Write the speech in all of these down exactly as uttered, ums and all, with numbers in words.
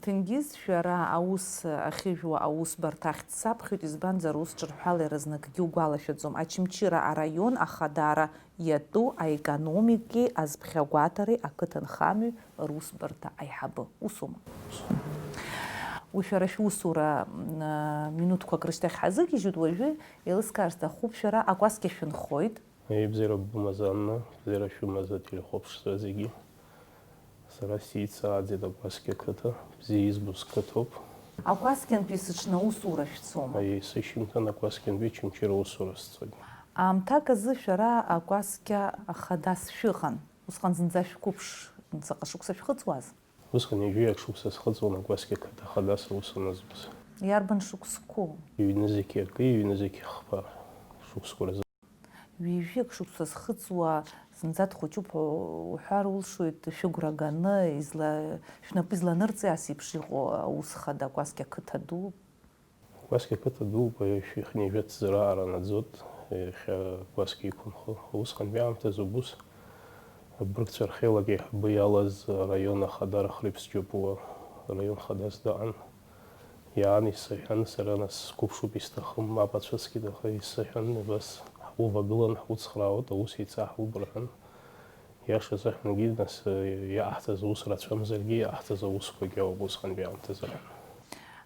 Ҭенгиз, шәара аус ахьыжәуа аусбарҭахь дсаԥхьоит, избанзар, ус ҿырҳәала иаразнакгьы угәалашәаӡом. Очамчыра араион ахадара иатәу аекономикеи азԥхьагәаҭареи ақыҭанхамҩеи русбарҭа аиҳабы. Усоума? Уи шәара шәусура, м, минуҭқәак рышьҭахь ҳазыгьежьуеит, уажәы еилыскаар сҭахуп, шәара акәасқьа шәынхоит. Ибзиара бымаз, Анна, бзиара шәымаз ателехәаԥшцәа зегьы. Сара сицааӡеит Акәасқьа қыҭа, бзиа избо сқыҭоуп. Акәасқьантәи сыҽны аусура шәцома? Аиеи, сышьыжьымҭан Акәасқьантәи Очамчыра аусура сцоит. Аамҭак азы шәара Акәасқьа ахадас шәыҟан. Усҟан зынӡа шәқәыԥш, заҟа шықәса шәхыҵуаз? Усҟан ҩажәиак шықәса схыҵуан Акәасқьа қыҭа ахадас аус анызбоз. Иарбан шықәсқәоу? Ҩнызқьи акы, ҩнызқьи хԥа шықәсқәа рзы. Ҩажәиак шықәса зхыҵуа, зынӡа дхәыҷуп уҳәар улшоит, шәыгәра ганы, изла-, шәнапы изланырҵеи ас еиԥш иҟоу аус хада Кәасқьа қыҭа ду? Кәасқьа қыҭа дууп, шәихынҩажәа ҭҵаара аанаӡоит, иахьа Кәасқьа иқәынхо. Усҟантәи аамҭазы убыс абыргцәа рхеилак еиҳабы иалаз араион ахадара хрыԥсџьоуп уа, араион хадас даан. Иаан исыҳәан, сара нас сқәыԥшуп, исҭахым, мап ацәыскит, аха исыҳәан, абас ҳувагылан, ҳуцхраауеит, аус еицаҳуп рҳәан. Иаша сыҳәангьы, нас, иаҳҭаз аус рацәамзаргьы, иаҳҭаз аусқәагьы ауп усҟантәи аамҭазы рҳәан.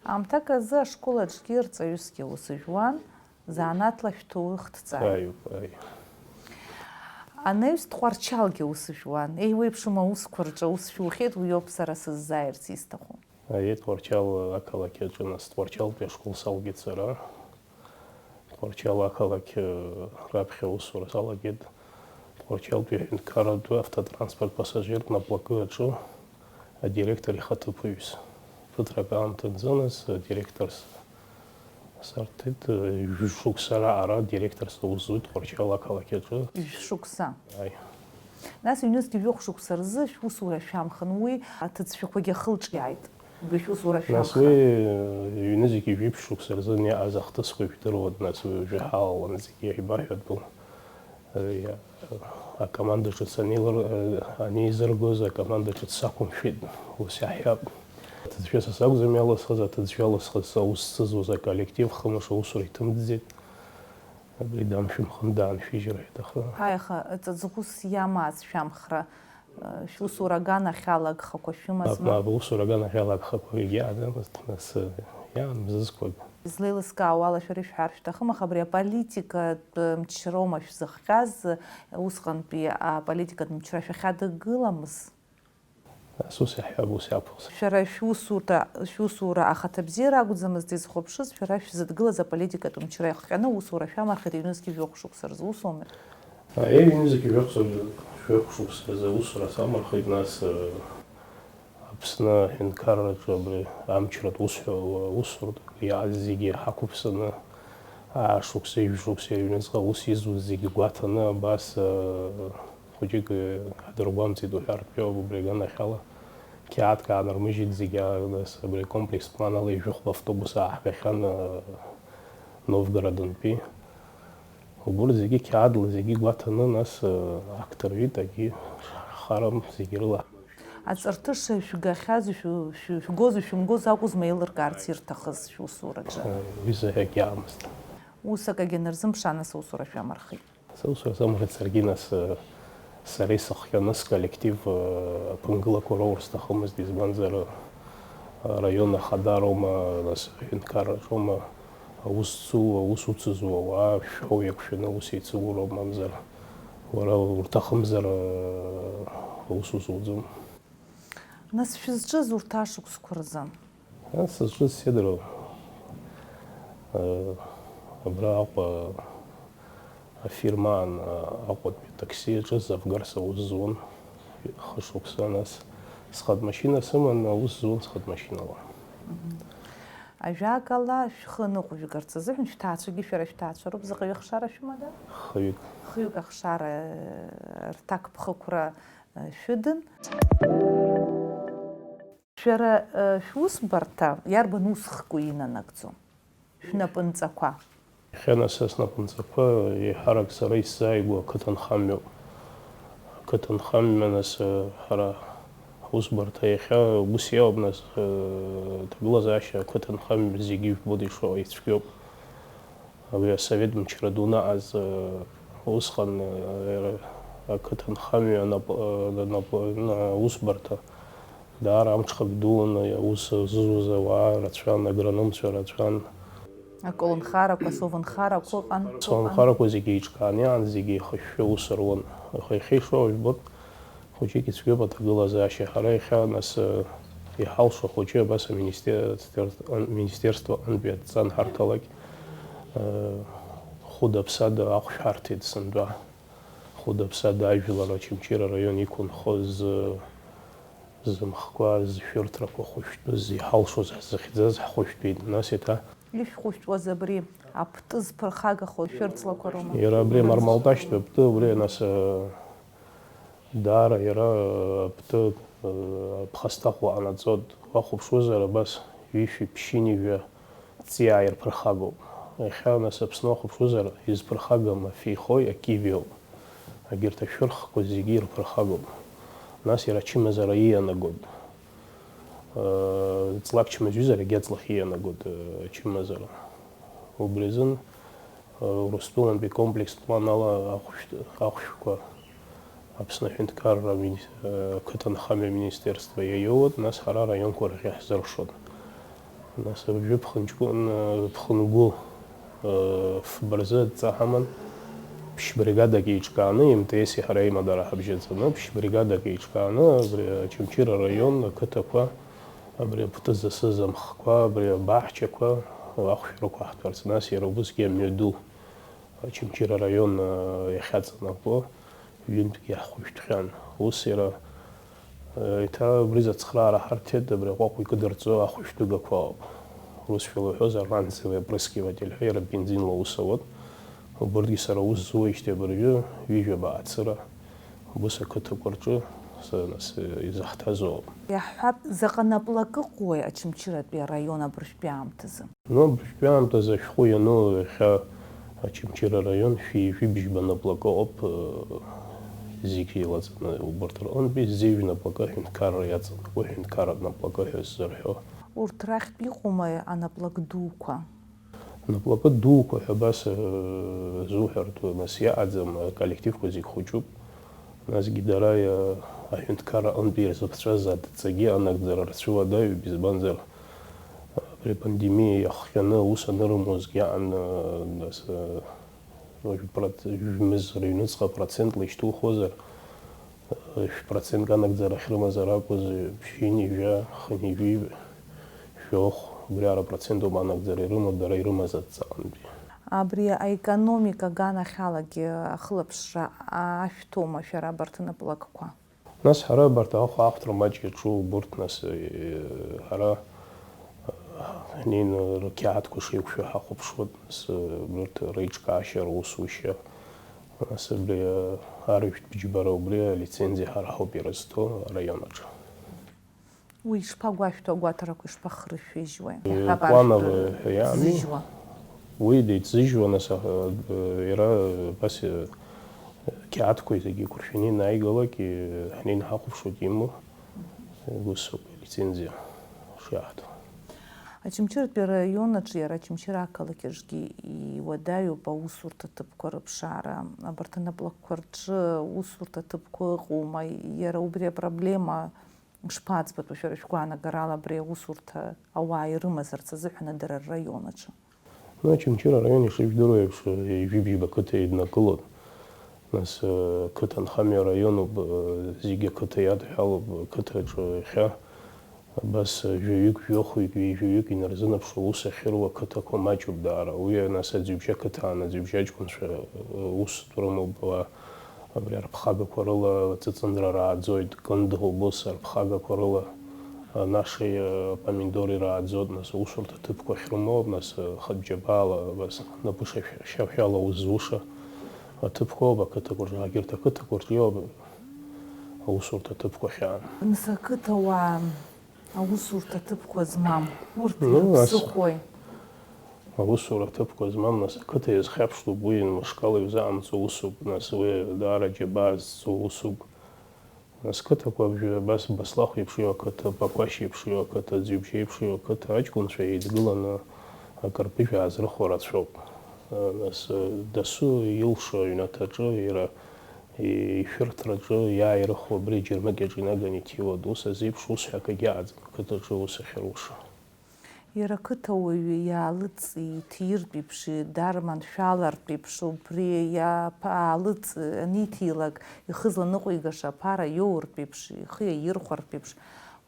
Аамҭак азы ашкол аҿгьы рҵаҩысгьы аус жәуан, занааҭла шәҭоурых дҵааит. Аиуп, аи. Анаҩс Тҟәарчалгьы аус жәуан. Еиуеиԥшым аусқәа рҿы аус шәухьеит, уиоуп сара сыззааирц исҭаху. Аиеи, Тҟәарчал ақалақь аҿы, нас, Тҟәарчалтәи ашкол салгеит сара. Тҟәарчал ақалақь, э, раԥхьа аусура салагеит. Тҟәарчалтәи аҳәынҭқарратә автотранспорт пассажиртә наплакы аҿы адиректор ихаҭыԥуаҩс. Ԥыҭрак аамҭа анҵы, нас, э, директорс сарҭеит, э, жәшықәса раҟара директорс аус зуит Тҟәарчал ақалақь аҿы. Жәшықәса? Аи. Нас ҩнызқьи жәохә шықәса рзы шәусура шәамхын, уи аҭыӡшәақәагьы ахылҿиааит. Убри шәусура шәамхын. Нас уи, э, ҩнызқьи жәиԥшь шықәса рзын иааз ахҭысқәа жәдыруан, нас уи уажәы ҳалалан зегьы еибаҳҳәатәу. Э, иа-, акоманда ҿыц анеилыр-, э, анеизыргоз, акоманда ҿыц сақәымшәеит, ус иаҳҳәап. Аҭыӡшәа са сакәӡам иалысхыз, аҭыӡшәа алысхыз са аус зцызуаз аколлектив хымш аусура иҭымҵӡеит. Абри дамшәымхын, дааншәыжьыр ҳәа иҭахын. Ҳаи, аха ҵаҵӷәыс иамаз шәамхра, э, шәусура аганахьала агхақәа шәымазма? Мап, мап, аусура аганахьала агхақәа егьаанымызт, нас, э, иаанмзызқәак. Излеилыскаауа ала шәара ишәҳәар шәҭахым, аха абри аполитикатә мчроума шәзыхҟьаз, усҟантәи аполитикатә мчра шәахьадгыламыз? Нас ус иаҳҳәап, ус иаԥхьоз. Шәара шәусурҭа, шәусура ахаҭабзиара акәӡамызт изхәаԥшыз, шәара шәзыдгылаз аполитикатә мчра иахҟьаны усура шәамархеит ҩнызқьи жәохә шықәса рзы, усоуми? Аиеи, ҩнызқьи жәохә шықәса, жәохә шықәса рзы аусура самархеит, нас, э, Аԥсны аҳәынҭқарраҿы абри амчратә усҳәа-, усурҭа иааз зегьы ҳақәыԥсаны, аа шықәса, ҩажәа шықәса рыҩныҵҟа аус изуз зегьы гәаҭаны, абас, э, Хәыҷык, э, ҳдыргәамҵит уҳәартә иоуп, убри аганахьала, қьаадк аанырмыжьит зегьы, а, нас, абри акомплекстә план ала ижәохә автобус ааҳгахьан, э, Новгородынтәи. Убырҭ зегьы қьаадла зегьы гәаҭаны, нас, э, акт рҩит, акгьы харам, зегьы рыла. Аҵарҭыша шәгахьаз, шәу-, шәу-, шәгоз, шәымгоз акәызма еилыркаарц ирҭахыз шәусураҿы? Э, уи заҳәагьы аамызт. Ус акагьы анырзымԥшаа, нас аусура шәамархеит. Сара усура самырхит, саргьы, нас, э, сара исыхҟьаны сколлектив, э, аԥынгылақәа роур сҭахымызт, избанзар, э, араион ахадароума, нас, аҳәынҭқарраҿоума аус зцу, аус уцызу ауаа шәҳәоу иақәшәаны аус еицуроума, мамзар уара урҭахымзар, э, аус узуӡом. Нас шәызҿыз урҭ ашықәсқәа рзы? Ас сызҿыз седроу, э, абра Аҟәа афирмаан, э, Аҟәатәи атакси аҿы завгарс аус зуан хышықәса, нас схатә машьына сыман аус зуан схатә машьынала. Мгм. Ажәакала, шәхы ныҟәжәгарц азыҳәан шәҭаацәагьы шәара шәҭаацәароуп, заҟаҩы ахшара шәымада? Хҩык. Хҩык ахшара, э, рҭакԥхықәра, э, шәыдын. Шәара, э, шәусбарҭа иарбан усхкәа инанагӡо? Шәнапынҵақәа. Иахьа нас снапынҵақәа еиҳарак сара исзааигәоу ақыҭанхамҩоуп. Ақыҭанхамҩа нас, э, ҳара ҳусбарҭа иахьа ус иоуп, нас, э, аҭагылазаашьа ақыҭанхамҩа зегьы ижәбода ишыҟоу ицәгьоуп. Абри асовет мчра ду наҟаз, э, усҟан, э, ақыҭанхамҩа анап-, э, анап-, на-, усбарҭа даара амҽхак дуны аус зызуаз ауаа рацәан, агрономцәа рацәан. Аколнхарақәа, совнхарақәа ыҟан. Совнхарақәа зегьы еиҿкааны иҟан, зегьы еихышәшәа аус руан. Аха иахьа ишыҟоу жәбоит, хәыҷык ицәгьоуп аҭагылазаашьа. Ҳара иахьа нас, э, иҳалшо ахәыҷы абас аминистерство, аминистерство аҟынтәи адҵа анҳарҭалак, э, хәыда-ԥсада ахәшә ҳарҭеит сынтәа. Хәыда-ԥсада ажәлар Очамчыра араион иқәынхоз, э, зымхқәа, зшәырҭрақәа хәышәтәыз, иҳалшоз ҳзыхьӡаз ҳхәышәтәит. Нас еиҭа Ишәхәышәтәуаз абри аԥты зԥырхагахо шәырҵлақәа роума? Иара абри амармалташьтәи аԥты, убри нас, э, даара иара, э, аԥты, э, аԥхасҭахә аҟанаҵоит. Уахәаԥшуазар абас ҩышәи ԥшьынҩажәа ҵиаа ирԥырхагоуп. Иахьа нас Аԥсны уахәаԥшуазар изԥырхагам афеихои акивиоуп. Егьырҭ ашәырхқәа зегьы ирԥырхагоуп. Нас иара ачымазара иианагоит. Ҵлак чмазаҩызар, егьа ҵлахь иианагоит ачымазара. Убри азын Урыстәылантәи комплекстә план ала ахәшә-, ахәшәқәа Аԥсны аҳәынҭқарра мини-, ақыҭанхамҩа аминистерство иаиоуеит, нас ҳара араионқәа рахь иаҳзыршоит. Нас абжьы ԥхынҷкәын, ԥхынгәы, фба рзы адҵа ҳаман, ԥшь бригадак еиҿкааны, МТС-и ҳареи аимадара ҳабжьаҵаны, ԥшь бригадак еиҿкааны, абри Очамчыра араион ақыҭақәа, абри аԥты засыз амхқәа, абри абаҳчақәа ахәшә рықәаҳҭәарц, нас иара убысгьы амҩаду Очамчыра араион, а, иахьаҵанакуа ҩынтәгьы ҳхәышәтәхьан. Ус иара, а, еиҭа абри зыцхраара ҳарҭеит, абри аҟәаҟәа икыдырҵо ахәышәтәыгақәа ауп. Урысшәала уҳәозар, ранцевый опрыскиватель ҳәа, иара бензинла аус ауеит. Убырҭгьы сара аус зуеижьҭеи абыржәы ҩажәа бааԥсыра убыс ақыҭақәа рҿы са-, нас, изаҳҭазоуп. Иаҳҳәап, заҟа наплак ыҟоуи Очамчыратәи араион абыржәтәи аамҭазы? Ну, абыржәтәи аамҭазы ашәҟәы иану иахьа Очамчыра араион шәи жәибжьба наплакы ауп, э, зегь еилаҵаны, убарҭ рҟынтәи зежә наплакы аҳәынҭқарра иаҵанакуа, аҳәынҭқарратә наплакы ҳәа ззырҳәо. Урҭ рахьтә иҟоума анаплак дуқәа? Анаплакы дуқәа ҳәа абас, э, зуҳәартә, нас иаҟаӡам, аколлективқәа зегь хәыҷуп. Насгьы дара, э, аҳәынҭқарра аҟынтәи ирзыԥҵәаз адҵагьы анагӡара рцәыуадаҩуп, избанзар, Абри апандемиа иахҟьаны аус анырымуазгьы аан, нас, уажә проц-, жәмыз рыҩныҵҟа процентла ишьҭухуазар, шә-процентк анагӡара ахьрымазар акәыз, ԥшьынҩажәа, хынҩажәи жәохә, убриала процентоуп анагӡара ирымоу дара ирымаз адҵаҟынтәи. Абри аекономика аганахьалагьы ахылаԥшра ашәҭоума шәара абарҭ анаплакқәа? Нас ҳара абарҭ ахәаахәҭра маҷ иаҿу убырҭ, нас, э, ҳара, э, ҳнеины рқьаадқәа шеиқәшәо ҳахәаԥшуеит, нас, э, убырҭ реиҿкаашьа, русушьа, нас абри, э, арыжәтә бџьбара убри алицензиа ҳара ҳауп иразҭо араион аҿы. Уи ишԥагәашәҭо, агәаҭарақәа ишԥахрышәыжьуеи? Э, Иаҳҳәап, планово арыжәтә ҳәа иаами. Ӡыжьуа. Уи деиҵзыжьуа, нас, аха, э, иара, э, абас, э, қьаадқәа зегьы еиқәыршәаны ианааигалак, э, ҳнеины ҳахәаԥшуеит имоу, э, усоуп, лицензиа шиаҳҭо. Очамчыратәи араион аҿы, иара Очамчыра ақалақь аҿгьы иуадаҩуп аусурҭа ҭыԥқәа рыԥшаара. Абарҭ анаплакқәа рҿы усурҭа ҭыԥқәа ыҟоума? Иара убри апроблема Ишԥаӡбатәу шәара шәгәаанагарала абри аусурҭа ауаа ирымазарц азыҳәан адара рраион аҿы? Ну, Очамчыра араион, ишыжәдыруа еиԥш, ҩажәи бжьба қыҭа еиднакылоит. Нас, э, қыҭа анхамҩа араионуп, э, зегьы ақыҭа иадҳәалоуп, қыҭаҿы иахьа абас, э, жәаҩык, жәохәҩык, ҩажәаҩык инарзынаԥшуа аус ахьыруа қыҭақәа маҷуп даара. Уи, нас, Аӡҩыбжьа қыҭан, Аӡҩыбжьа аҷкәынцәа, э, усутә рымоуп, уа Абри арԥхагақәа рыла аҵыҵындра рааӡоит, Кындыӷ убыс арԥхагақәа рыла, Анашеи апомидори рааӡоит, нас аусурҭа ҭыԥқәа ахьрымоу, нас хатә џьабаала, абас напы шашәа-, шашәала узуша аҭыԥқәоуп, ақыҭақәа рҿы, егьырҭ ақыҭақәа рҿиоуп аусурҭа ҭыԥқәа хьаан. Нас ақыҭауаа аусурҭа ҭыԥқәа змам, урҭ Ну, ас- ирыԥсыхәои? Аусура ҭыԥқәа змам, нас, ақыҭа иазхьаԥшуп, уи мышкала иузаамҵо усуп, нас, уи даара џьабаа зҵо усуп. Нас, қыҭақәа абжьы, абас Баслахә еиԥш иоу ақыҭа, Пақәашь еиԥш иоу ақыҭа, Ӡҩыбжь еиԥш иоу ақыҭа, аҷкәынцәа еидгыланы акырпыжә аазрыхуа рацәоуп. Нас, дасу илшо аҩнаҭаҿы иара ишәырҭраҿы иааирыхуа абри аџьармыкьаҿы инаганы иҭиуа, ус азеиԥш ус ҳәа акгьы аӡам, ақыҭаҿы ус ахьаруша. Иара ақыҭауаҩы иаалыҵ иҭиртә еиԥш, дара маншәалартә еиԥш, убри иаԥ-, аалыҵ аниҭилак, ихы зланыҟәигаша аԥара иоуртә еиԥш, ихы иаирхәартә еиԥш,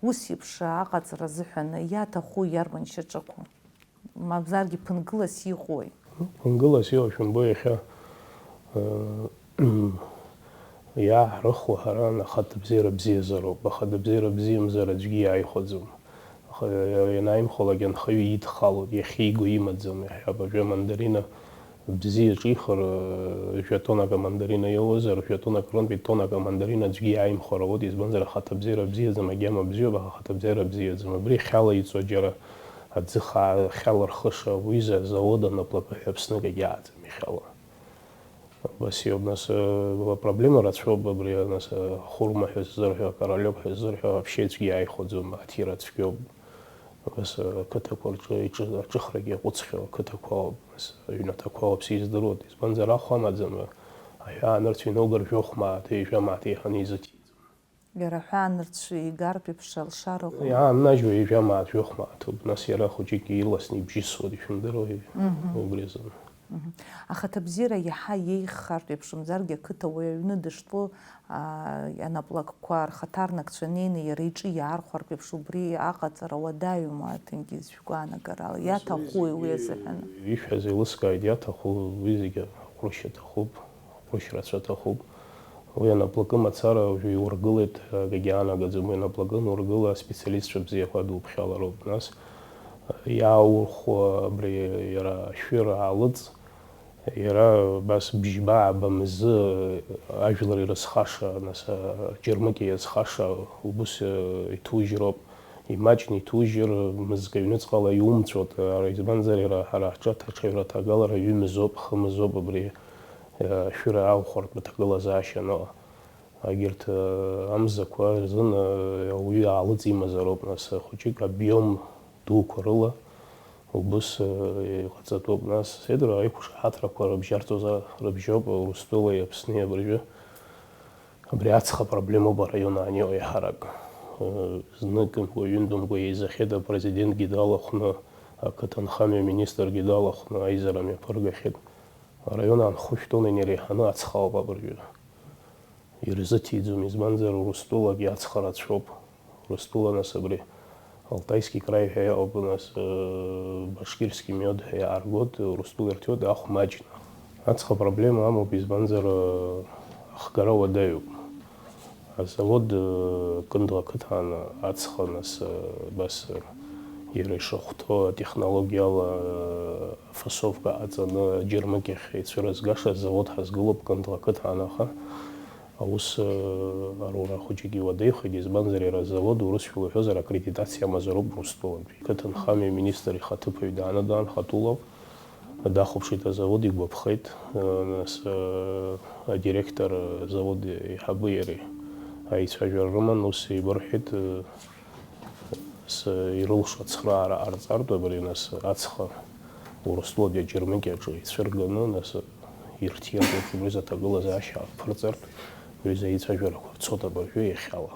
ус еиԥш аҟаҵара азыҳәан иаҭаху иарбан шьаҿақәоу? Мамзаргьы ԥынгылас иҟои? Ԥынгылас иҟоу шәымбои иахьа, э, иааҳрыхуа ҳара ахаҭабзиара бзиазароуп. Ахаҭабзиара бзиамзар аӡәгьы иааихәаӡом. Аха ианааимхалак анхаҩы идхалоит, иахьиго имаӡам, иахьа абыржәы амандарина бзиа ҿихыр, э, жәа-тоннак амандарина иоуазар, жәа-тоннак рынтәи тоннак амандарина аӡәгьы иааимхәар ауеит, избанзар, ахаҭабзиара бзиаӡам, агьама бзиоуп, аха ахаҭабзиара бзиаӡам. Абри хьала иҵо џьара аӡы хаа, хьала рхыша, уи за-, завод анаплакы ҳәа Аԥсны акагьы ааӡам ихьала. Абас иоуп, нас, э, апроблема рацәоуп абри, нас, э, Хурма ҳәа ззырҳәо, Королёк ҳәа ззырҳәо, вообще аӡәгьы иааихәаӡом, аҭира цәгьоуп. Абас, э, ақыҭақәа рҿы иҿы-, аҿыхрагьы иаҟәыҵхьоу ақыҭақәа ауп, нас, аҩнаҭақәа ауп, сиздыруеит, избанзар, ахә амаӡам, аҳәаанырцә инаугар жәохә мааҭ, ҩажәа мааҭ еиҳаны изыҭиӡом. Иара аҳәаанырцә игартә еиԥш алшара ыҟоуп. Иааннажьуа ҩажәа мааҭ, жәохә мааҭ ауп, нас иара хәыҷык ирласны ибжьысуеит, ишәымдыруеи, Мгм. Убри азын. Мгм. Ахаҭабзиара иаҳа иеиӷьхартә еиԥш, мамзаргьы ақыҭауаҩ аҩны дыштәоу, аа, анаплакқәа рхаҭарнакцәа неины иара иҿы иаархәартә еиԥш, убри аҟаҵара уадаҩума, аҭынгьы шәгәаанагарала, Нас уи иаҭахуи уи зегьы азыҳәан? Ишәҳәаз еилыскааит, иаҭаху уи зегьы аҟәрышь аҭахуп, аҟәрышь рацәа аҭахуп. Уи анаплакы мацара уажәы иургылеит, акгьы аанагаӡом, уи анаплакы анургыла, аспециалистцәа бзиақәа дуԥхьалароуп. Нас иааурхәо абри иара ашәыр аалыҵ, иара абас бжьба-ааба мзы ажәлар ирызхаша, нас, аџьармыкьа иазхаша убыс иҭужьроуп. Имаҷны иҭужьыр, мызкы аҩныҵҟала иумҵәот, избанзар, иара ҳара ҳҿы аҭаацәаҩра аҭагалара ҩымзоуп, хымзоуп абри ашәыр ааухәартә аҭагылазаашьа аныҟа. Егьырҭ, э, амзақәа рзын, э, ауаҩы аалыҵ имазароуп, нас, хәыҷык обиом дуқәа рыла убыс, э, иҟаҵатәуп. Нас, седра аиқәшаҳаҭрақәа рыбжьарҵозар, рыбжьоуп, Урыстәылеи Аԥсни абыржәы. Абри ацха проблемоуп араион аанио еиҳарак. Э, зныкымкәа, ҩынтәымкәа еизахьеит, апрезидентгьы далахәны, ақыҭанхамҩа министргьы далахәны аизара мҩаԥыргахьеит. Араион аанхо шәтәаны иреиҳаны ацха ауп абыржәы. Ирзыҭиӡом, избанзар, Урыстәылак иацха рацәоуп. Урыстәыла, нас, абри Алтайский край ҳәа иҟоуп, нас, э, Башкирский мед ҳәа иааргоит, Урыстәыла ирҭиуеит ахә маҷны. Ацха проблема амоуп, избанзар, э, ахгара уадаҩуп. Азавод, э, Кындыӷ ақыҭан ацха, нас, э, абас, э, иара ишахәҭоу атехнологиала, э, афасовка аҵаны аџьармыкьахь ицәырызгаша азавод ҳазгылоуп Кындыӷ ақыҭан, аха аус, э, арура хәыҷык иуадаҩхеит, избанзар, иара азавод, урысшәала уҳәозар, аккредитациа амазароуп Урыстәылантәи. Ақыҭанхамҩа министр ихаҭыԥуаҩ дааны даанхатәылоуп, дахәаԥшит азавод, игәаԥхеит, э, нас, э, адиректор, э, азавод еиҳабы иареи аицәажәара рыман, ус еибырҳәеит, э, С-, ирылшо ацхыраара ҟарҵартә абри, нас, ацха Урыстәылатәи аџьармыкьаҿы ицәырганы, нас, ирҭиартә убри азы аҭагылазаашьа аԥырҵартә, убри азы аицәажәарақәа рцоит абыржәы иахьала.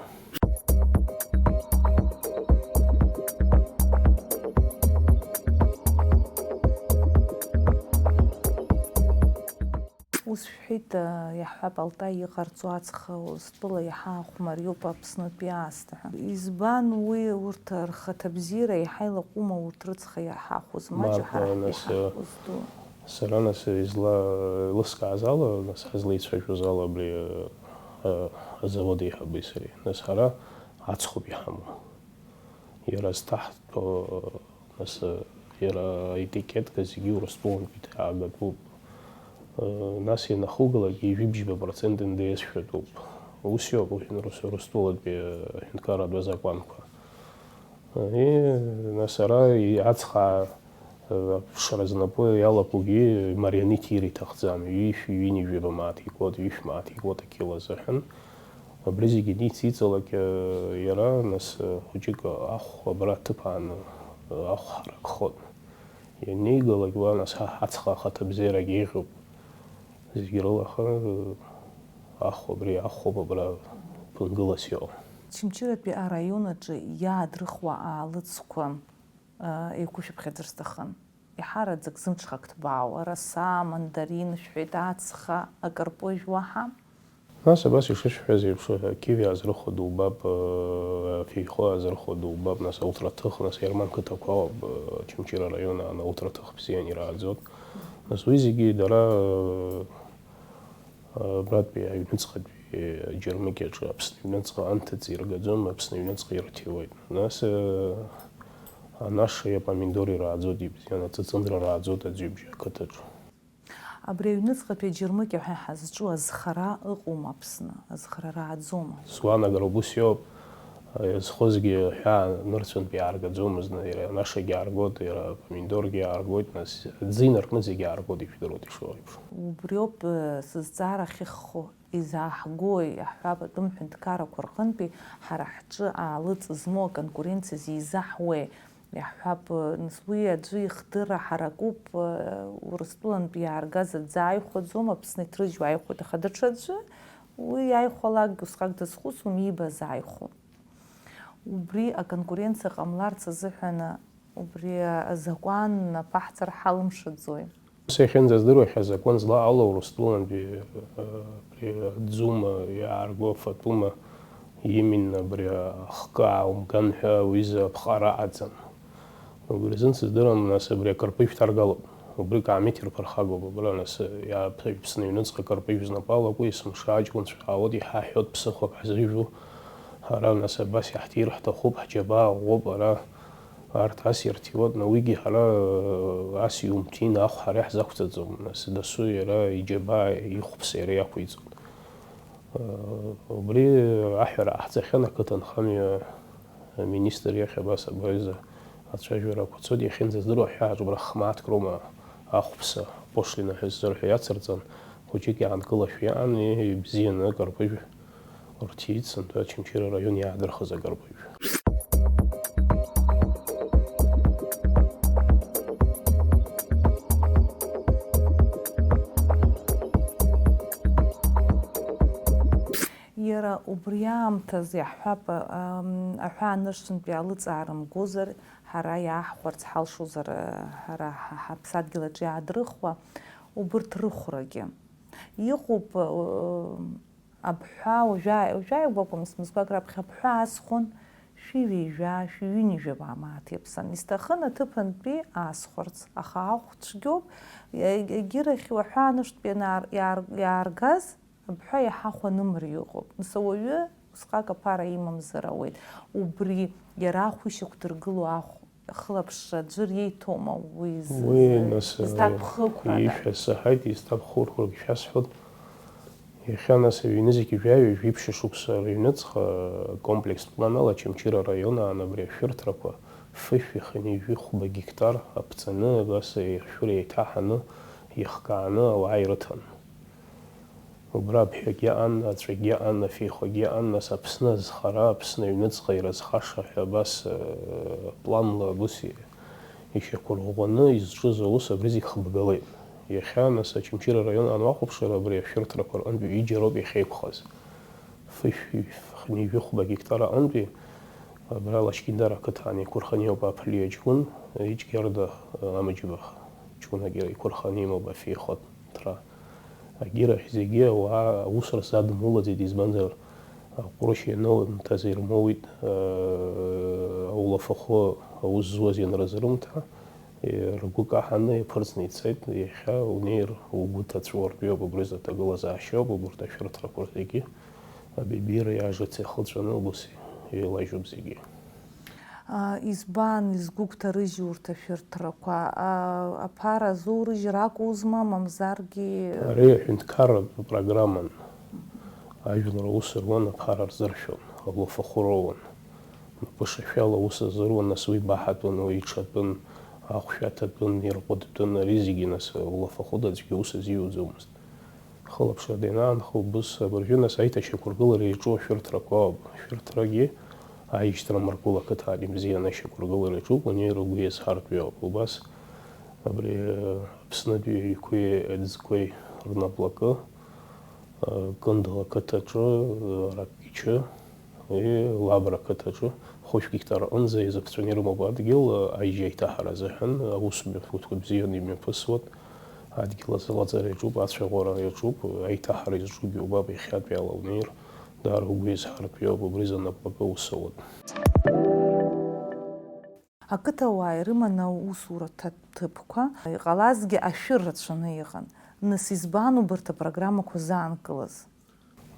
Ус шәҳәеит, иаҳҳәап, Алтай иҟарҵо ацха Урыстәыла иаҳа ахәмариоуп Аԥснытәи аасҭа ҳәа. Избан уи, урҭ рхаҭабзиара иаҳа илаҟәума, урҭ рыцха иаҳахәоз, маҷ Мап, ҳара нас, иҳахәоз ду? Сара, нас, изла-, еилыскааз ала, нас, ҳазлеицәажәоз ала абри, а, азавод еиҳаби сареи. Нас, ҳара ацхоуп иҳамоу. Иара зҭаҳҭәо, нас, иара аетикетка зегьы Урыстәылантәи иҭаагатәуп. Нас ианахугалак ҩажәибжьба процент Н Д С шәатәуп. Ус иоуп, уажәы Урыс-, Урыстәылатәи аҳәынҭқарратә азакәанқәа. И, нас ара и-, ацхаа, э, аԥшра знапы иалақәоугьы Марианит иира иҭахӡам, ҩышә, ҩынҩажәаба мааҭ икәот, ҩышә мааҭ икәот ақьыла азыҳәан. Абри зегьы анициҵалак, э, иара, нас, э, хәыҷык ахә абра аҭыԥ ааны, э, ахә ҳаракхот. Ианеигалак уа, нас, ҳа ҳацха ахаҭабзиарагь еиӷьуп. Зегь рыла, аха, э, ахә абри ахәоуп абра ԥынгылас иҟоу. Очамчыратәи араион аҿы иаадрыхуа аалыҵқәа, э, еиқәышәыԥхьаӡар сҭахын. Иҳараӡак зымҽхак ҭбаау, араса, амандарин, шәҳәеит, ацха, акарпыжә уаҳа. Нас абас ишышәҳәаз еиԥш, ақьиви аазрыхуа дубап, э, афеихоа аазрыхуа дубап, нас аутраҭых, нас Ерман қыҭақәа ауп, э, Очамчыра араион аан аутраҭых бзиан ирааӡот. Нас уи зегьы дара, э, Абратәи аҩныҵҟатәи аџьармыкьаҿы Аԥсны аҩныҵҟа анҭыҵ иргаӡом, Аԥсны аҩныҵҟа ирҭиуеит. Нас, э, анашеи апомидори рааӡоит ибзиан, аҵыҵындра рааӡоит аӡҩыбжьа ақыҭаҿы. Абри аҩныҵҟатәи аџьармыкьа ҳәа ҳазҿу азхара ыҟоума Аԥсны? Азхара рааӡома? Сгәаанагароуп, ус иоуп. Иазхозгьы ҳәаа нырцәынтә иааргаӡомызт, иара анашагьы ааргоит, иара апомидоргьы ааргоит, нас аӡы инаркны зегьы ааргоит, ижәдыруеит ишыҟоу еиԥш. Убриоуп, э, сызҵаара ахьыххо, изааҳгои, иаҳҳәап, атәым ҳәынҭқаррақәа рҟынтәи ҳара ҳҿы аалыҵ змоу аконкуренциа зизаҳуеи? Иаҳҳәап, э, нас уи аӡәы ихдырра ҳаракуп, э, Урыстәылантәи иааргаз аӡы ааихәаӡом, Аԥсны иҭрыжьуа ааихәоит, аха даҽаӡәы уи иааихәалакгьы усҟак дазхәыцуам, иибаз ааихәон. Убри аконкуренциа ҟамларц азыҳәан убри азакәан аԥаҳҵар ҳалымшаӡои? Ус иахьынӡаздыруа, иахьа азакәан злаҟало Урыстәылантәи, э, абри аӡума иаарго афатәума именно абри ахкы ааумган ҳәа уи изы аԥҟара аӡам. Убри азын сыздырам, нас абри акырпыжә ҭаргалоит. Убригь аамеҭ ирԥырхагоуп, абра, нас, иааԥ-, Аԥсны аҩныҵҟа акырпыжә знапы алаку есымша аҷкәынцәа аауеит, иҳаҳҳәоит ԥсыхәак ҳзыжәу. Ҳара, нас, абас иаҳҭир ҳҭахуп, ҳџьабаа ӷәӷәоуп ара. Арҭ ас ирҭиуеит, на уигьы ҳара, ас иумҭин, ахә ҳара иаҳзақәҵаӡом, нас, дасу иара иџьабаа ихәԥса иара иақәиҵоит. Убри аҳәара ҟаҳҵахьан ақыҭанхамҩа аминистр иахь, абас абаҩыза ацәажәарақәа цоит, иахьынӡаздыруа ҳәа аҿыбра хмааҭк роума ахәԥса, пошлина ҳәа ззырҳәо иацырҵан, хәыҷык иаанкылашәа иаан, еи, ибзианы акарпыжә рҭиит, сынтәа Очамчыра араион иаадырхыз акарпыжә. Иара убри аамҭазы иаҳҳәап, ам, аҳәаа нырцәынтә иалыҵаарымгозар, ҳара иааҳхәарц ҳалшозар, ҳара ҳа-, ҳаԥсадгьыл аҿы иаадрыхуа убырҭ рыхәрагьы. Иҟоуп, ы, абҳәаа, уажәы ааи-, уажәы ааигәа акәым, смызгәак раԥхьа абҳәаа асхәон шәи ҩажәа, шәи ҩынҩажәа мааҭ иаԥсан. Исҭахын аҭыԥантәи аасхәарц, аха ахә цәгьоуп, егь-, егьирахь уаҳәаа нырцәтәи ианаар-, иаар-, иааргаз, абҳәа иаҳа хәанымра иҟоуп. Нас ауаҩы усҟак аԥара имамзар ауеит. Убри иара ахә ишьақәдыргыло ахә, ахылаԥшра аӡәыр иеиҭома уи з-, Уи, з-, нас, зҭабхықәада? Ишәа саҳаит, изҭабхурхәрагь шәасҳәот. Иахьа, нас, аҩны зегьы жәаҩа, жәиԥшьа шықәса рыҩныҵҟа, комплекстә планала Очамчыра араион аан абри ашәырҭрақәа фышәи хынҩажәи хәба гектар аԥҵаны, абас еихшәыра еиҭаҳаны, ихкааны ауаа ирыҭан. Убра абҳәагьы аан, аҵәагьы аан, афеихәагьы аан, нас Аԥсны азхара, Аԥсны аҩныҵҟа ирызхаша ҳәа абас, э, планла абас ишьақәырӷәӷәаны изҿыз аус абри зегь хыбгалеит. Иахьа, нас, Очамчыра араион аан уахәаԥшыр, абри ашәырҭрақәа рҟынтәи ҩыџьа роуп иахьеиқәхаз. Фышәи хынҩажәи хәба гектар аҟынтәи абра Лашькьындар ақыҭан иқәырханы иоуп Аԥлиа ҷкәын, Иҷкьарда, э, Амаџьыба ҷкәынак иқәырханы имоуп афеихәа ҭра. Агьырахь зегьы ауаа аус рзадмулаӡеит, избанзар, аҟәрышь ианырымҭаз ирмоуит, э, аулафахәы аус зуаз ианрызрымҭа, э, ргәы каҳаны иаԥырҵны ицеит. Иахьа унеир угәы ҭаҵәуартә иоуп, убри зыҭагылазаашьа ауп, убарҭ ашәырҭрақәа зегьы. Абибира иажыц иахылҵәаны убас еилажьуп зегьы. А, избан изгәыгәҭарыжьи урҭ ашәырҭрақәа? А, аԥара азоурыжьыр акәузма, мамзаргьы? Ари аҳәынҭқарратә программан, ажәлар аус руан, аԥара рзыршәон, алуафахәы роуан. Мпышашәала аус азыруан, нас уи баҳатәын, уи иҽатәын, ахәшә аҭатәын, ирҟәыдтәын, ари зегьы нас улафахәы аӡәгьы аус азиуӡомызт. Хылаԥшра данаанхо убыс абыржәы нас аиҭашьақәыргылара иаҿу ашәырҭрақәа ауп. Ашәырҭрагьы аишьҭра мыркәыла ақыҭан ибзианы ашьақәыргылара иаҿуп, унеир угәы иазҳартә иоуп. Убас абри Аԥснытәи аҩқәеи аӡқәеи рнаплакы, Кындыл ақыҭаҿы, Аракәичы, Лабра ақыҭаҿы хәышә геқтар аҟынӡа иазыԥҵәаны ирымоуп адгьыл, аижьеиҭаҳара азыҳәан аус мҩаԥгатәқәа бзианы имҩаԥысуан, адгьыл азыҟаҵара иаҿуп, ацәаӷәара иаҿуп, аиҭаҳара изҿугьы убап, иахьатәиала унеир, даара угәы иазҳартә иоуп, убри зынаплакы аус ауан. Ақыҭауаа ирыман аусураҭа ҭыԥқәа, иҟалазгьы ашәыр рацәаны иҟан. Нас избан убарҭ апрограммақәа заанкылаз?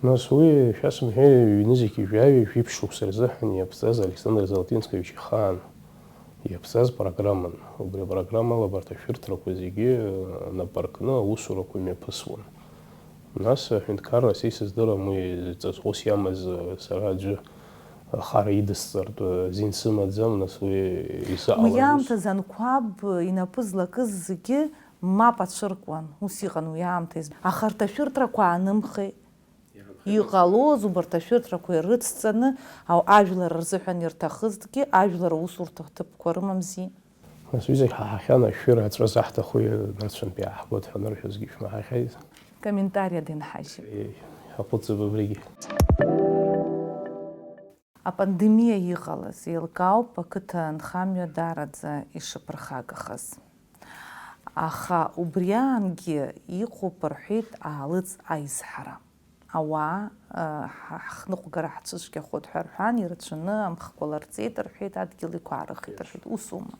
Нас уи, шәасымҳәеи, ҩнызқьи жәаҩа жәиԥшь шықәса рзыҳәан иаԥҵаз Александр Золотинскович ихаан иаԥҵаз программан. Убри апрограммала абарҭ ашәырҭрақәа зегьы, э, нап аркны аусурақәа мҩаԥысуан. Нас аҳәынҭқарра са исыздырам уи ҵаҵӷәыс иамаз, э, сара аӡәы ахара идысҵартә, э, азин сымаӡам, нас уи исаҟалаз. Уи аамҭазы Анқәаб инапы злакыз зегьы мап ацәыркуан, ус иҟан уи аамҭазы. Аха арҭ ашәырҭрақәа аанымхеи. Иҟалоз убарҭ ашәырҭрақәа ирыцҵаны, ау-, ажәлар рзыҳәан ирҭахызҭгьы, ажәлар аусурҭа ҭыԥқәа рымамзи? Нас уи зегь ҳаҳахьан, ашәыр аҵәа заҳҭаху нацәынтә иааҳгоит ҳәа анырҳәозгьы шәмаҳахьеит. Комментариа дынҳажьып. Еи, ҳаҟәыҵып абригьы. Апандемиа иҟалаз еилкаауп ақыҭа анхамҩа даараӡа ишаԥырхагахаз. Аха убри аангьы иҟоуп рҳәеит аалыҵ аизҳара. Ауаа, ы, ҳа-, ҳхныҟәгара ҳцәыцәгьахоит ҳәа рҳәан, ирацәаны амхқәа ларҵеит рҳәеит, адгьыл иқәаарыхеит рҳәеит, усума?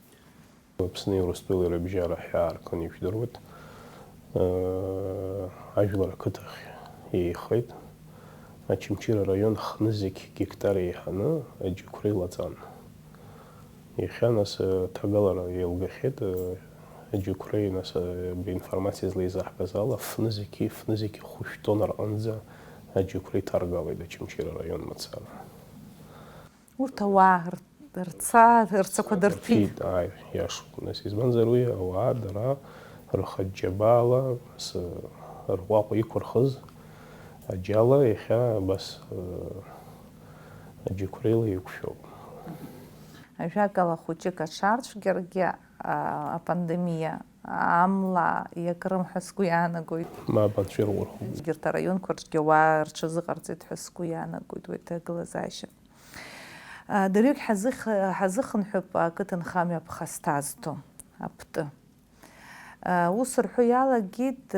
Аԥсни Урыстәылеи рыбжьара ҳәаа аркын ижәдыруеит. Ы, ажәлар ақыҭахь еихеит. Очамчыра араион хнызқь гектар еиҳаны аџьықәреи лаҵан. Иахьа, нас, аҭагалара еилгахьеит, аџьықәреи, нас, абри информациа злеизаҳгаз ала, фнызқьи, фнызқьи хәышә тонна рҟынӡа аџьықәреи ҭаргалеит Очамчыра араион мацара. Урҭ ауаа р-, рца-, рцақәа дырҭәит. Ааи, иашоуп, нас, избанзар уи ауаа дара рхатә џьабаала, нас, рҟәаҟәа иқәырхыз аџьала иахьа абас, аџьықәреила иқәшәоуп. Ажәакала, хәыҷык аҽарцәгьаргьы, а, апандемиа амла иакрым ҳәа сгәы иаанагоит. Мап, анцәа ирурхәым. Егьырҭ араионқәа рҿгьы ауаа рҽазыҟарҵеит ҳәа сгәы иаанагоит уи аҭагылазаашьа. А, дырҩегь ҳазых-, ҳазыхынҳәып ақыҭанхамҩа аԥхасҭа азҭо, аԥты. А, ус рҳәо иалагеит,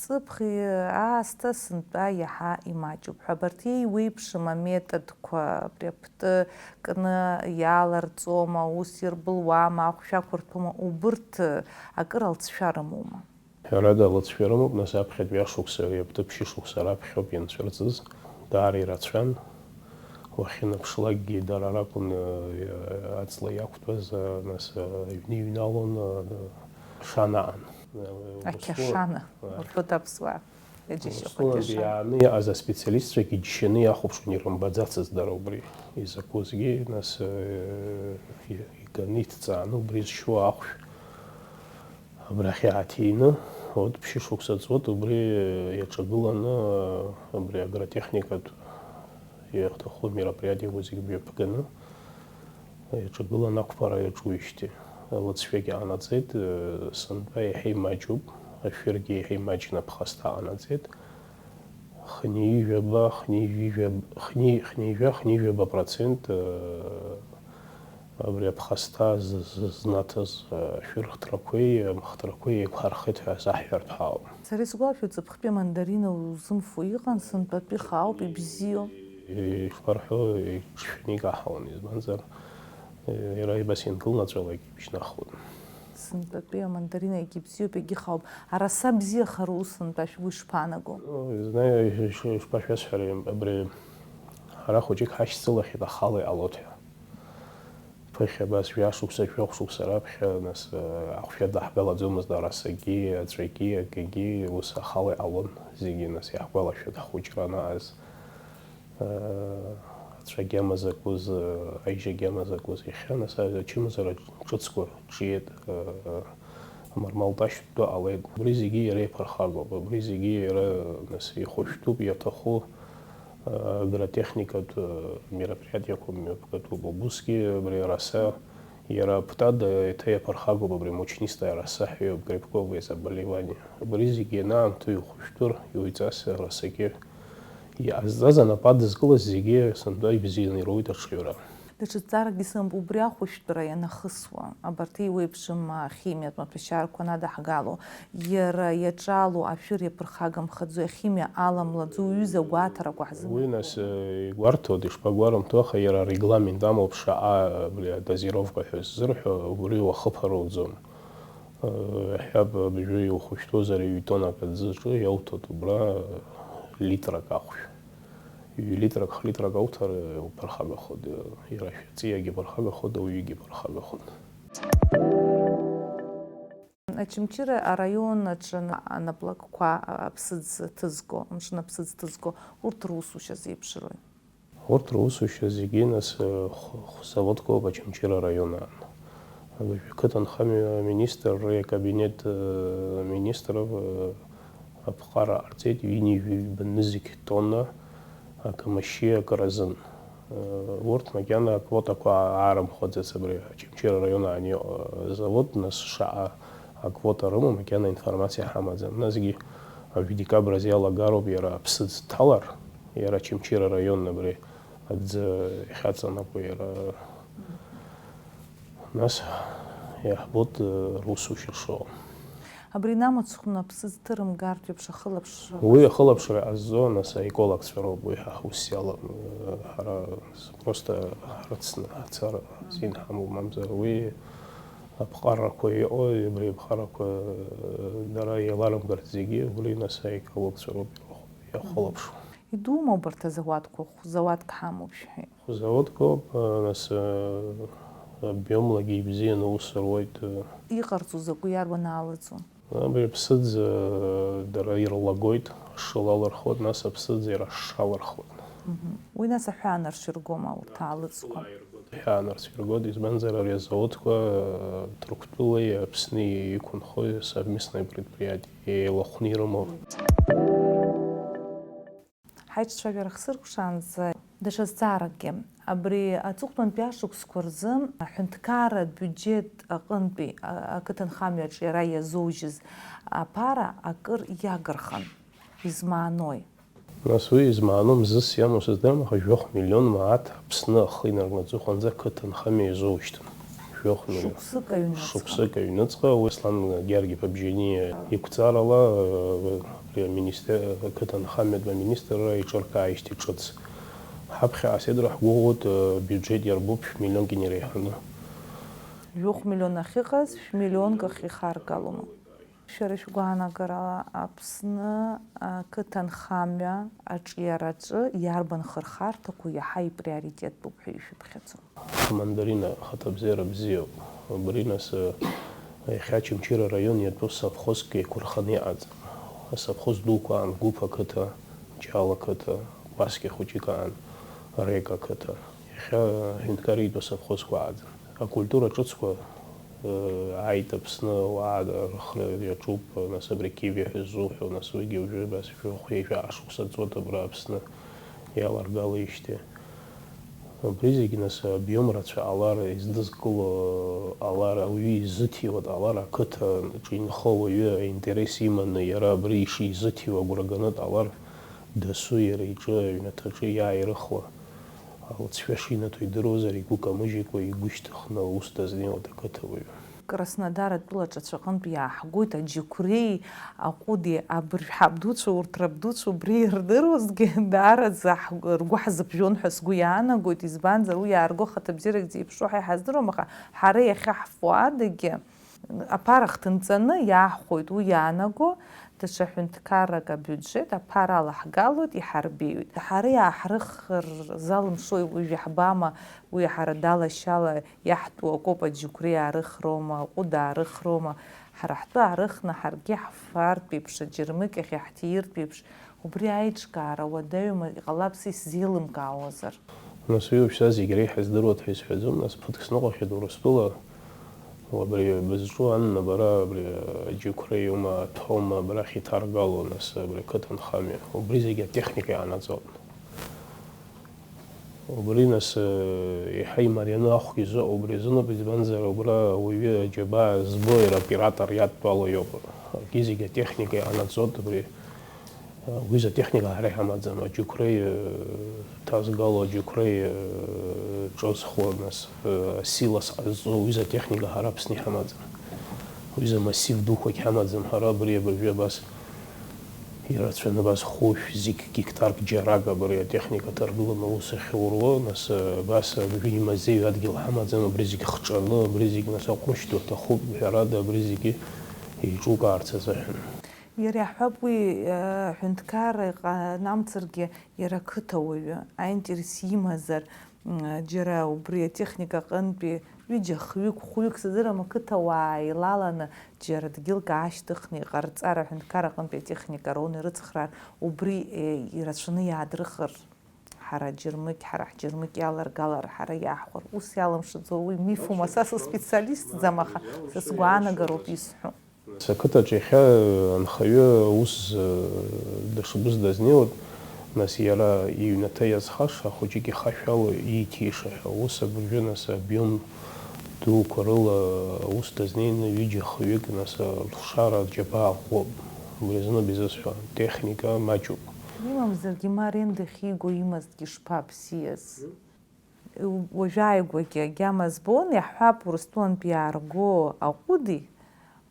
ҵыԥх аасҭа сынтәа иаҳа имаҷуп ҳәа. Абарҭ еиуеиԥшым аметодқәа, абри аԥты кны иаларҵома, ус ирбылуама, ахәшә ақәырҭәома, убырҭ акыр алҵшәа рымоума? Ҳәарада, алҵшәа рымоуп, нас аԥхьатәи ашықәса, ари аԥты ԥшьышықәса раԥхьоуп ианцәырҵыз, даара ирацәан. Уахьынаԥшлакгьы дара ракәын, э, аҵла иақәтәаз, э, нас, э, аҩны иҩналон, э, шанаан. Э, Ақьашана, Урыстәыла, э, рҳәоит аԥсуаа, иџьашьахоит Урыстәылантәи иашан. Иааны иҟаз аспециалистцәагьы џьшьаны иахәаԥшуан, ирымбаӡацызт дара убри изакәызгьы, нас, э, и-, иганы иҭҵааны убри зшьуа ахәшә абрахь иааҭины, вот, ԥшьышықәса ҵуеит, убри иаҿагыланы, абри агротехникатә иаҭаху мероприатиеқәа зегьы мҩаԥганы, иаҿагыланы ақәԥара иаҿуижьҭеи. Алыҵшәагьы аанаҵеит, сынтәа иаҳа имаҷуп, ашәыргьы иаҳа имаҷны аԥхасҭа аанаҵеит. Хынҩажәаба, хынҩажәи-, хынҩажәа, хынҩажәаба процент, э, абри аԥхасҭа з-, з-, знаҭаз, э, ашәырхҭрақәеи амхҭрақәеи еиқәҳархеит ҳәа саҳҳәартә ҳауп. Сара исгәалашәоит, ҵыԥхтәи амандарина узымфо иҟан, сынтәатәи хаауп, ибзиоу. Ишԥарҳәо, иҿшәаны икаҳауан, избанзар, э, иара абас ианкылнаҵәалак ибжьнахуан. Сынтәатәи амандарина егьибзиоуп, егьихаауп. Араса бзиахара усынтәа шәгәы ишԥаанаго? Ну, знаю, иш-, иш-, ишԥашәасҳәари, абри ҳара хәыҷык ҳашьцылахьеит, ахала иҟалоит ҳәа. Ԥыхьа абас жәашықәса, жәохә шықәса раԥхьа, нас, э, ахәшәа даҳгалаӡомызт арасагьы, аҵәагьы, акгьы, ус ахала иҟалон зегьы, нас, иаҳгәалашәоит ҳхәыҷра анааз, э, аҵәагьы амазакәыз, э, аижьагьы амазакәыз, иахьа, нас, ачымазара ҿыцқәа ҿиеит, э, амармал тәы ҟалеит. Убри зегьы иара иԥырхагоуп, убри зегьы иара, нас, ихәышәтәуп, иаҭаху, агротехникатә мероприатиақәа мҩаԥгатәуп. Убысгьы абри араса иара птада еиҭа иаԥырхагоуп абри мучнистая роса ҳәа иоуп, грибковые заболевания. Абри зегьы ианаамҭоу ихәышәтәыр, иуаҩҵас арасагьы иҟазҵаз анапы адызкылаз зегьы сынтәа ибзианы ируит аҽаҩра. Даҽа зҵааракгьы сымоуп, убри ахәышәтәра ианахысуа, абарҭ еиуеиԥшым ахимиатә маҭәашьарқәа анадаҳгало, иара иаҿало ашәыр иаԥырхагамхаӡо, ахимиа аламлаӡо, уҩыза агәаҭарақәа ҳзымдыруа. Уи, нас, э, игәарҭоит, ишԥагәарымҭо, аха иара арегламент амоуп шаҟа, абри адозировка ҳәа ззырҳәо, убри уахыԥароуӡом. Э, иаҳҳәап, абыржәы иухәышәтәозар, ҩ-тоннак аӡы аҿы иауҭоит убра, э, литрак ахәшә. Ҩ-литрак, х-литрак ауҭар, э, уԥырхагахоит, э, иара шәаҵиагьы ԥырхагахоит, ауаҩыгьы ԥырхагахоит. Очамчыра араион аҿы анаплакқәа аԥсыӡ ҭызго, амшын аԥсыӡ ҭызго, урҭ русушьа зеиԥшрои? Урҭ русушьа зегьы, нас, э, х-, хәзаводқәоуп Очамчыра араион аан. Абыржәы ақыҭанхамҩа аминистрра икабинет, э, министров, э, аԥҟара ҟарҵеит ҩынҩажәи ҩба нызқь тонна акамашьи акыр азын. Э, урҭ макьана аквотақәа аарымхәаӡац абри Очамчыра араион аан иҟоу азавод, нас шаҟа аквота рымоу макьана информациа ҳамаӡам. Насгьы абри декабрь азы иалагароуп иара аԥсыӡ дҭалар, иара Очамчыра араион абри аӡы иахьаҵанакуа иара. Нас иаҳбоит, э, русушьа шыҟоу. Абри инамыцхәны аԥсыӡ ҭырымгартә еиԥш ахылаԥшра. Уи ахылаԥшра ҟазҵо, нас, аекологцәа роуп, уи ҳа ҳус иалам, э, ҳара просто ҳрыцны ҳцар азин ҳамоуп, мамзар уи аԥҟарақәа иҟоу, абри аԥҟарақәа, э, дара еиларымгарц зегьы, убри, нас, аекологцәа роуп иахәалаԥшуа. Идумоу убарҭ азауадқәа, хә-, зауадк ҳамоуп шәҳәеит. Хә-, заводк ауп, э, нас, э, обиомлагьы ибзианы аус руеит, э. Иҟарҵо закәу, иарбан аалыҵуа? Абри аԥсыӡ, э, дара ирлагоит, ашыла алырхуеит, нас аԥсыӡ иара ашша алырхуеит. Мгм. Уи нас аҳәаанырцә иргома урҭ аалыҵқәа? Аҳәаанырцә иргоит, избанзар ари азаводқәа, э, Ҭырқәтәылеи Аԥсни иқәынхои совместное предприятие, еилахәны ирымоуп. Ҳаиҿцәажәара хсыркәшаанӡа даҽа зҵааракгьы. Абри аҵыхәтәантәи ашықәсқәа рзы аҳәынҭқарра абиуџьет аҟынтәи а-, ақыҭанхамҩаҿ иара иазоужьыз аԥара акыр иагырхан. Измаанои? Нас уи измааноу мзызс иамоу сыздырам, аха жәохә миллион мааҭ Аԥсны ахы инаркны аҵыхәанӡа ақыҭанхамҩа иазоужьҭын. Жәохә миллион. Шықәсык аҩныҵҟа. Шықәсык аҩныҵҟа, уи Аслан Георги Бабжьаниа иқәҵарала, э, абри аминистр-, ақыҭанхамҩатә аминистрра иҿыркааижьҭеи ҿыц. Ҳаԥхьа ааседра ҳгәыӷуеит, э, биуџьет иарбоуп шә-миллионк инареиҳаны. Жәохә миллион ахьыҟаз, шә-миллионк ахь ихаргалома? Шәара шәгәаанагарала, Аԥсны ақыҭанхамҩа аҿиараҿы иарбан хырхарҭақәоу иаҳа иприоритеттәуп ҳәа ишәыԥхьаӡо? Амандарина ахаҭабзиара бзиоуп. Убри нас, э, иахьа Очамчыра араион иатәу совхозк еиқәырханы иҟаӡам. Асовхоз дуқәа аан, Гәыԥ ақыҭа, Ҷал ақыҭа, Кәасқьа хәыҷык аан, Река ақыҭа. Иахьа аҳәынҭқарра итәу асовхозқәа ааӡам. Акультура ҿыцқәа, э, ааит Аԥсны, ауаа рыхра иаҿуп, нас абри Киви ҳәа ззуҳәо, нас уигьы уажәы абас жәохә-ҩажәа шықәса ҵуеит абра Аԥсны иаларгалеижьҭеи. Убри зегь, нас, обиом рацәа ҟалар, издызкыло ҟалар, ауаҩы изыҭиуа дҟалар, ақыҭаҿы инхо ауаҩы аинтерес иманы, иара абри ишизыҭиуа агәра ганы дҟалар, дасу иара иҿы, аҩнаҭаҿы иааирыхуа алҵшәа шинаҭо идыруазар, игәы камыжькәа, игәы шьҭыхны аус дазнеиуеит ақыҭауаҩы. Краснодар атәылаҿацә аҟынтә иааҳгоит, аџьықәреи, аҟәыди, абыржә ҳабдуцәа, урҭ рабдуцәа убри ирдыруазҭгьы, даараӡа ҳгәы, ргәы ҳзыԥжәон ҳәа сгәы иаанагоит, избанзар, уи иаарго ахаҭабзиарак зеиԥшроу ҳа иҳаздыруам, аха ҳара иахьа ҳфуадагьы Аԥара хҭынҵаны иаҳхәоит, уи иаанаго, даҽа ҳәынҭқаррак абиуџьет аԥара алаҳгалоит, иҳарбеиоит. Ҳара иааҳрыхыр залымшои, уажә иаҳбама, уи ҳара далашьала иаҳтәу акоуп, аџьықәреи аарыхроума, аҟәыд аарыхроума, ҳара ҳтәы аарыхны ҳаргьы ҳфартә еиԥш, аџьармыкьахь иаҳҭииртә еиԥш, убри аиҿкаара уадаҩума, иҟалап са исзеилымкаауазар. Нас уи уажәшьҭа зегь реиҳа здыруеит ҳәа исҳәаӡом, нас ԥыҭк сныҟәахьеит Урыстәыла, абри бызҿу аннабара, абри аџьықәреиума, аҭәоума, абрахь иҭаргало, нас абри ақыҭанхамҩа, убри зегь атехника иаанаҵоит. Убри, нас, еиҳа имарианы ахәгьы зыҟоу убри азыноуп, избанзар, убра ауаҩы аџьабаа збо, иара оператор иадтәалоу иоуп. Аргьы зегь атехника иаанаҵоит, абри, уи изы атехника ҳара иҳамаӡам, аџьықәреи, ҭазгало аџьықәреи, ҿызхуа, нас, асилос ҟазҵо, уи изы атехника ҳара Аԥсны иҳамаӡам. Уи изы массив дуқәагь ҳамаӡам ҳара абри абыржәы абас. Ирацәаны абас хәышә, зегь геқтарк џьарак абри атехника ҭаргыланы аус ахьуруа, нас, абас абри имазеиу адгьыл ҳамаӡам, абри зегь хҿаны, абри зегь, нас, аҟәышь ду аҭахуп, ҳәарада, абри зегьы еиҿукаарц азыҳәан. Иара иаҳҳәап, уи, э, ҳәынҭқарра иҟанамҵаргьы, иара ақыҭауаҩы аинтерес имазар, м, џьара убри атехника аҟынтәи ҩыџьа, хҩык, хәҩык, сыздырам, ақыҭауаа еилаланы, џьара дгьылк аашьҭыхны иҟарҵар, аҳәынҭқар аҟынтәи атехника роуны ирыцхраар, убри, е, ирацәаны иаадрыхыр, ҳара аџьармыкь, ҳара ҳџьармыкь иаларгалар, ҳара иаҳхәар, ус иалымшаӡо, уи мифума, са сыспециалистӡам, аха са сгәаанагароуп исҳәо. Ақыҭаҿ иахьа анхаҩы аус, э, дашгәыз дазнеиуеит, нас иара иҩнаҭа иазхаша ахәыҷык ихашәало ииҭиша ҳәа, ус абыржәы, нас, обиом дуқәа рыла аус дазнеины ҩыџьа-хҩык, нас, алшара џьабаа ӷәӷәоуп. Убри азыноуп изысҳәо, техника маҷуп. Имамзаргьы, ма аренда ахьиго имазҭгьы шԥабзиаз? Уажәы ааигәагьы агьама збон, иаҳҳәап, Урыстәылантәи иаарго аҟәыди,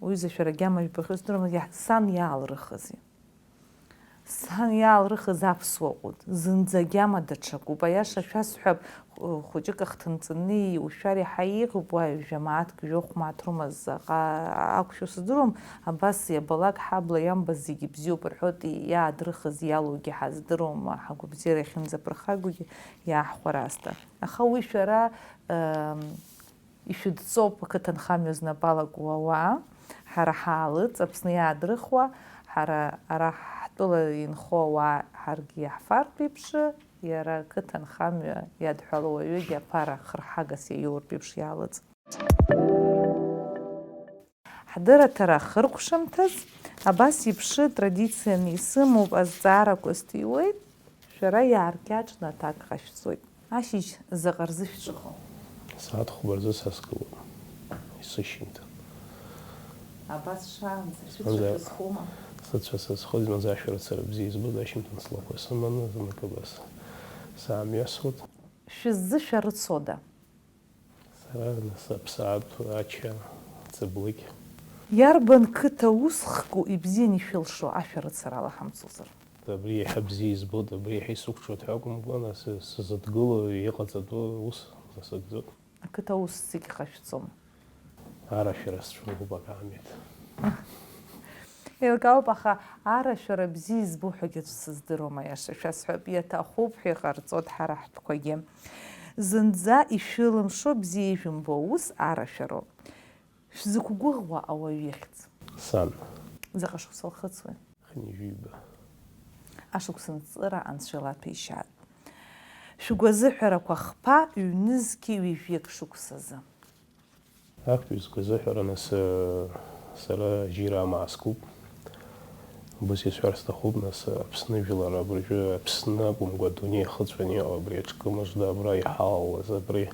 уҩыза шәара агьама жәбахьоу сыздыруам, иаҳ-, сан иаалрыхызи. Сан иаалрыхыз аԥсуа ҟәыд, зынӡа агьама даҽакуп. Аиаша шәасҳәап, хәыҷык ахҭынҵаны иушәар иаҳа еиӷьуп, уа жәа мааҭк, жәохә мааҭ рымаз, заҟа ақәшәо сыздыруам, абас иабалак ҳабла иамбаз зегьы бзиоуп рҳәоит, иаадрыхыз иалоугьы ҳаздыруам, ҳагәабзиара иахьынӡаԥырхагоугьы иааҳхәар аасҭа. Аха уи шәара, ыы, ишәыдҵоуп, ақыҭанхамҩа знапала куа ауаа, ҳара ҳаалыҵ, Аԥсны иаадрыхуа, ҳара ара ҳтәыла инхо ауаа ҳаргьы иаҳфартә еиԥш, иара ақыҭанхамҩа иадҳәалоу ауаҩыгьы аԥара хырҳагас иаиоуртә еиԥш иаалыҵ. Ҳдырраҭара ахыркәшамҭаз абас еиԥш традицианы исымоуп, азҵаарақәа сҭиуеит, шәара иааркьаҿны аҭак ҟашәҵоит. Ашьыжь заҟа рзы шәҿыхо? Сааҭ хәба рзы са сгылоуп, есышьыжьымҭан. Абас шаанӡа шәыцәа шәызхома? Сыцәа сызхоит, зынӡа ашәарыцара бзиа избоит, ашьыжьымҭан слақәа сыманы, знык абас саамҩасуеит. Шәыззышәарыцода? Сара, нас, аԥсаатә, ача, ҵыблыкь. Иарбан қыҭа усхку ибзиан ишәылшо, ашәарыцара ала ҳамцозар? Абри иаҳа бзиа избоит, абри иаҳа исықәҿиоит ҳәа акәымкәа, нас, сзыдгыло, иҟаҵатәу ус сазыгӡоит. Ақыҭа аус зегь хашәҵом. Арашәара сцәымӷуп акаамеҭ. Еилкаауп, аха арашәара бзиа избо ҳәагьы аӡә сыздыруам, аиаша шәасҳәап, иаҭахуп ҳәа иҟарҵоит ҳара ҳтәқәагьы. Зынӡа ишәылымшо бзиа ижәымбо аус арашәароуп. Шәзықәгәыӷуа ауаҩ ихьӡ? Сан. Заҟа шықәса лхыҵуеи? Хынҩажәиба. Ашықәс анҵыра анцәа илаҭәеишьааит. Шәгәазыҳәарақәа хԥа ҩнызқьи ҩажәиак шықәсазы. Актәи сгәазыҳәара, нас, сара жьира амаа скуп. Убас исҳәар сҭахуп, нас, Аԥсны жәлар абыржәы Аԥсны акәымкәа, адунеи ахыҵәаны иҟоу абри аҿкы мыжда абра иҳалалаз, абри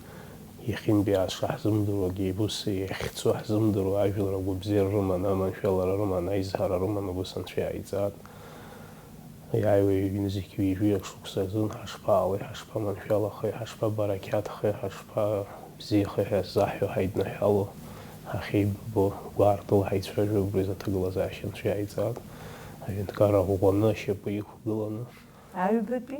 иахьынтәи ааша ҳзымдыруагьы, ус иахьцо ҳзымдыруа ажәлар агәабзиара рыман, аманшәалара рыман, аизҳара рыман, убас анцәа иааиҵааит. Иааиуеи ҩнызқьи ҩажәи шықәса азын ҳашԥаауеи, ҳашԥаманшәалахеи, ҳашԥабарақьаҭхеи, ҳашԥабзиахеи ҳәа заҳҳәо ҳаиднаҳәало, ҳахьеибабо, гәаартыла ҳаицәажәо, убри азы аҭагылазаашьа анцәа иааиҵааит. Аҳәынҭқарра ӷәӷәаны, ашьапы иқәгыланы. Аҩбатәи?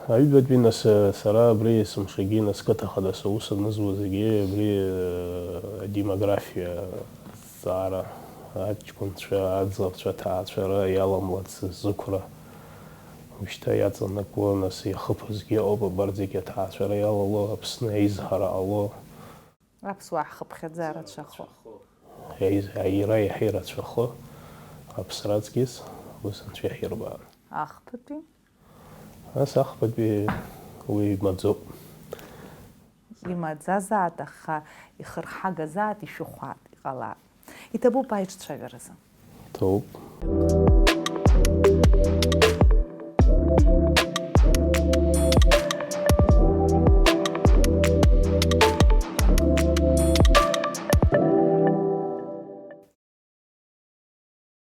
Аҩбатәи нас, сара абри есымшагьы нас қыҭа хада саус анызуа зегьы абри, э, адемографиа зҵаара, аҷкәынцәа, аӡӷабцәа аҭаацәара иаламлац зықәра. Ушьҭа иаҵанакуа нас иахыԥозгьы ыҟоуп, абарҭ зегьы аҭаацәара иалало, Аԥсны аизҳара ҟало. Аԥсуаа ҳхыԥхьаӡа рацәахо. Аиз-, аира иаҳа ирацәахо аԥсра аҵкьыс ус анцәа иаҳирбаан. Ахԥатәи? Ас ахԥатәи уи маӡоуп. Имаӡазаат, аха ихырҳагазаат, ишәыхәаат, иҟалап. Иҭабуп аиҿцәажәаразы. Ҭоуп.